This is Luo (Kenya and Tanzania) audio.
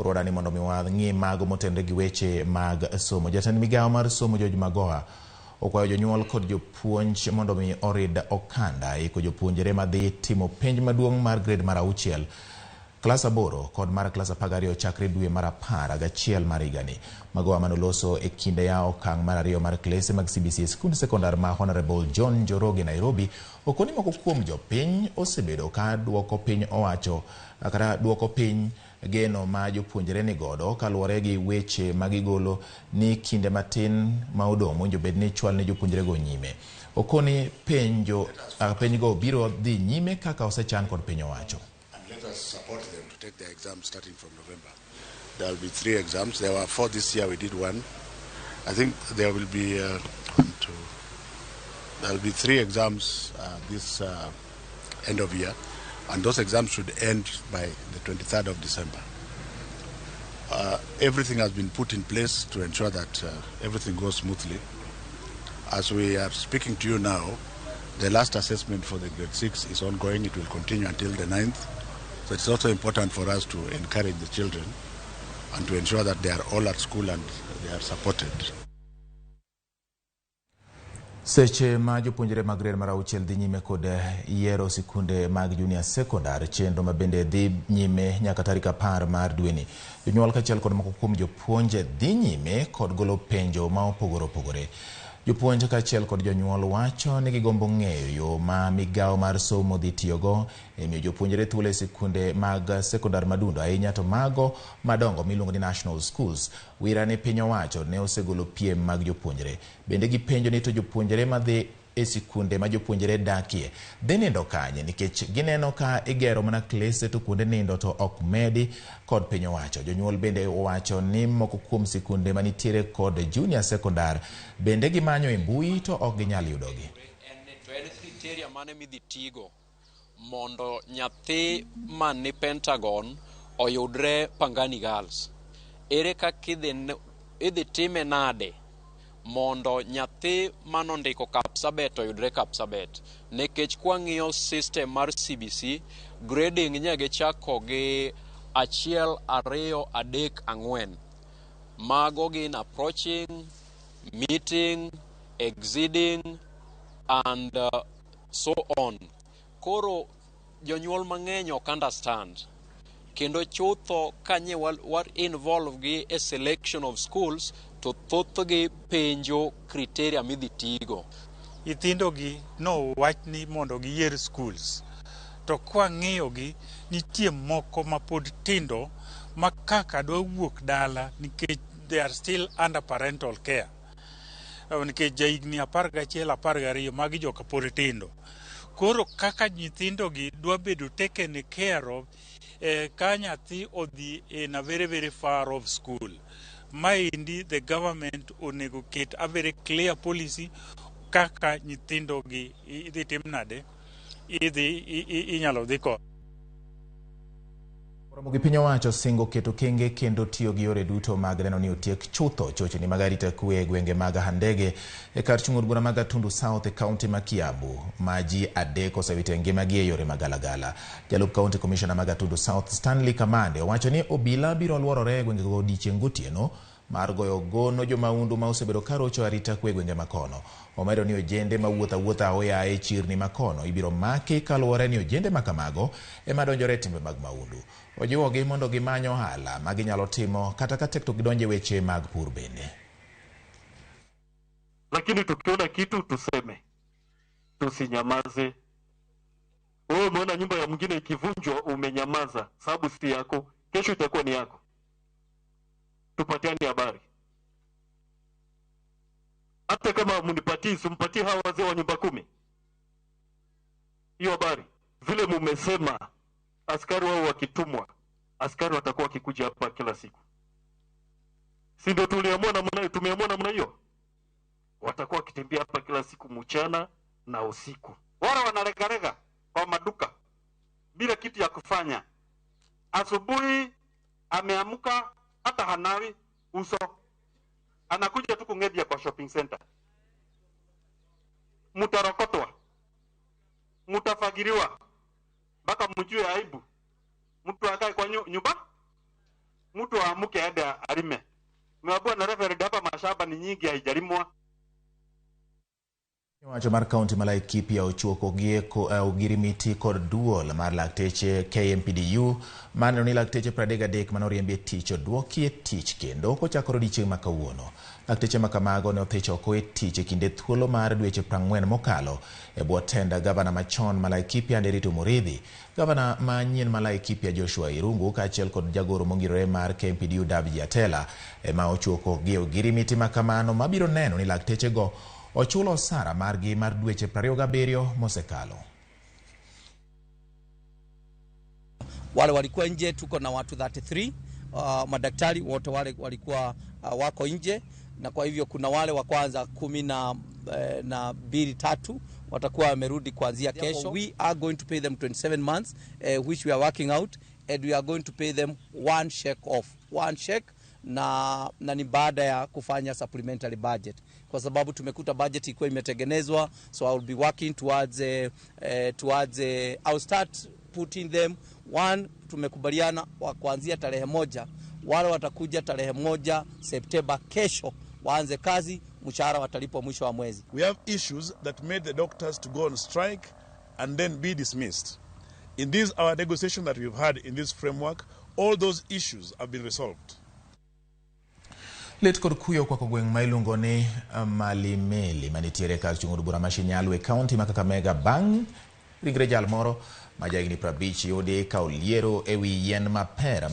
Koro wadani mondo mi wang'i mago motenore gi weche mag somo. Jatend migawo mar somo George Magoha okwayo jonyuol kod jopuonj mondo mi orid okanda iko jopuonjre madhi timo penj maduong' mar grade mar 6, klas 8 kod mar klas 12 chakre dwe mar 11 mar higani. Magoha manoloso e kinde ya okang' mar 2 mar klese mag CBC e skund sekondar ma Honorable John Njoroge Nairobi okoni moko kuom jopiny osebedo ka duoko piny owacho kata duoko piny geno ma jopuonjre ni godo kaluwore gi weche ma gigolo ni kinde matin ma odong' mowinjo bed ni chwal ne jopuonjrego nyime. Okoni penjo penjgo biro dhi nyime kaka osechan kod piny owacho. And let us support them to take their exams starting from November. There will be 3 exams. There were 4 this year. We did 1. I think there will be 1, 2. There will be 3 exams this end of year, and those exams should end by the 23rd of December. Everything has been put in place to ensure that everything goes smoothly. As we are speaking to you now, the last assessment for the grade 6 is ongoing. It will continue until the 9th. So it's also important for us to encourage the children and to ensure that they are all at school and they are supported. Seche ma jopuonjre mag grade mar 6 dhi nyime kod yiero sikunde mag junior secondary, chenro ma bende dhi nyime nyaka tarik 10 mar dweni. Jonyuol kaachiel kod moko kuom jopuonj dhi nyime kod golo penjo ma opogore opogore. Jopuonj kaachiel kod jonyuol wacho ni gigombo ng'eyo yo ma migawo mar somo dhi tiyogo e miyo jopuonjre thuolo e sikunde mag sekondar madundo ahinya to mago madongo miluongo ni national schools. Wira ni piny owacho ne osegolo piem mag jopuonjre. Bende gipenjo ni to jopuonjre madhi e sikunde ma jopuonjre dakie dhi nindo kanye nikech gineno ka igero mana klese to kuonde nindo to ok medi kod piny owacho. Jonyuol bende owacho ni moko kuom sikunde manitiere kod junior secondary bende gimanyo e mbui to ok ginyal yudogi. To en criteria mane midhi tigo mondo nyathi man ni Pentagon oyudre Pangani Girls? Ere kaka idhi time nade mondo nyathi manondiko Kapsabet oyudre Kapsabet? Nikech kwang'iyo system mar CBC grading nye gichako gi 1, 2, 3, 4. Mago gin approaching, meeting, exceeding and so on. Koro jonyuol mang'eny ok understand kendo chutho kanye wa involve gi e selection of schools to thothgi penjo criteria midhi tigo. Nyithindogi nowach ni mondo giyier schools, to kwang'iyogi nitie moko mapod tindo ma kaka dwa wuok dala nikech they are still under parental care. Nikech jahigni 11, 12 magi joka pod tindo. Koro kaka nyithindogi dwa bedo taken care of ka nyathi odhi in a very very far off school. Maendi the government onego ket a very clear policy kaka nyithindogi idhi tim nade, idhi inyalo dhi kod. Romo gi piny owacho singo keto kenge kendo tiyo gi yore duto mag neno ni otiek chutho chochni mag arita kwe e gwenge mag Handege e kar chung' od bura mag Gatundu South e kaunti ma Kiambu ma ji 3 osewito ngimagi e yore magalagala. Jalup County Commissioner ma Gatundu South Stanley Kamande owacho ni obila biro luorore e gwengego odiechieng' gotieno mar goyo gono jomaundu ma osebedo ka rocho arita kwe e gwenge makono. Omedo ni ojende mawuotho awuotha aoyaye e chirni makono ibiro maki kaluwore ni ojende makamago ema donjore e timbe mag maundu. Ojiwogi mondo gimany ohala ma ginyalo timo kata ka tek to gidonje weche mag pur bende. Lakini tukiona kitu tuseme, tusinyamaze. Wewe umeona nyumba ya mwingine ikivunjwa, umenyamaza sababu si yako, kesho itakuwa ni yako. Tupatiane habari, hata kama mnipatii, simpatie hawa wazee wa nyumba 10 hiyo habari. Vile mumesema askari wao wakitumwa, askari watakuwa wakikuja hapa kila siku, si ndio? Tuliamua namna, tumeamua namna hiyo, watakuwa wakitembea hapa kila siku mchana na usiku. Wale wanalegalega kwa maduka bila kitu ya kufanya, asubuhi ameamka hata hanawi uso, anakuja tu kung'edia kwa shopping center. Mutarokotwa, mutafagiriwa mpaka mjue aibu. Mtu akae kwa nyumba. Mtu aamuke aende alime. Nimeambiwa na reverend hapa mashamba ni nyingi haijalimwa. Owacho mar kaunti ma Laikipia ochiwo kogieko ogirimiti kod duol mar lakteche KMPDU maneno ni lakteche 33 manoriembi e tich oduoki e tich kendo kochakore odiochieng' ma kawuono. Lakteche ma kamago ne othich oko e tich e kinde thuolo mar dweche 40 mokalo e bwo tend gavana machon ma Laikipia Nderitu Muriithi. Gavana manyien ma Laikipia Joshua Irungu kaachiel kod jagoro mongirore mar KMPDU Davji Atela ema ochiwo kogi e ogirimiti ma kamano mabiro neno ni laktechego ochulo osara margi mar dweche 27 mosekalo. Wale walikuwa nje tuko na watu 33 madaktari wote wale walikuwa wako nje, na kwa hivyo kuna wale wa kwanza kumi na mbili tatu watakuwa wamerudi kuanzia kesho. We are going to pay them 27 months which we are working out, and we are going to pay them one check off, one check na ni baada ya kufanya supplementary budget, kwa sababu tumekuta budget ilikuwa imetengenezwa, so I will be working towards I'll start putting them one. Tumekubaliana wa kuanzia tarehe 1, wale watakuja tarehe 1 Septemba kesho waanze kazi, mshahara watalipwa mwisho wa mwezi. We have issues that made the doctors to go on strike and then be dismissed. In this our negotiation that we've had in this framework, all those issues have been resolved. Lit kod kuyo kwako gweng' ma iluongo ni Malimeli manitiere kar chung' od bura ma Shinyalu e kaunti ma Kakamega bang' ringre jal moro ma jahigni 50 yudi ka oliero ewi yien mapera.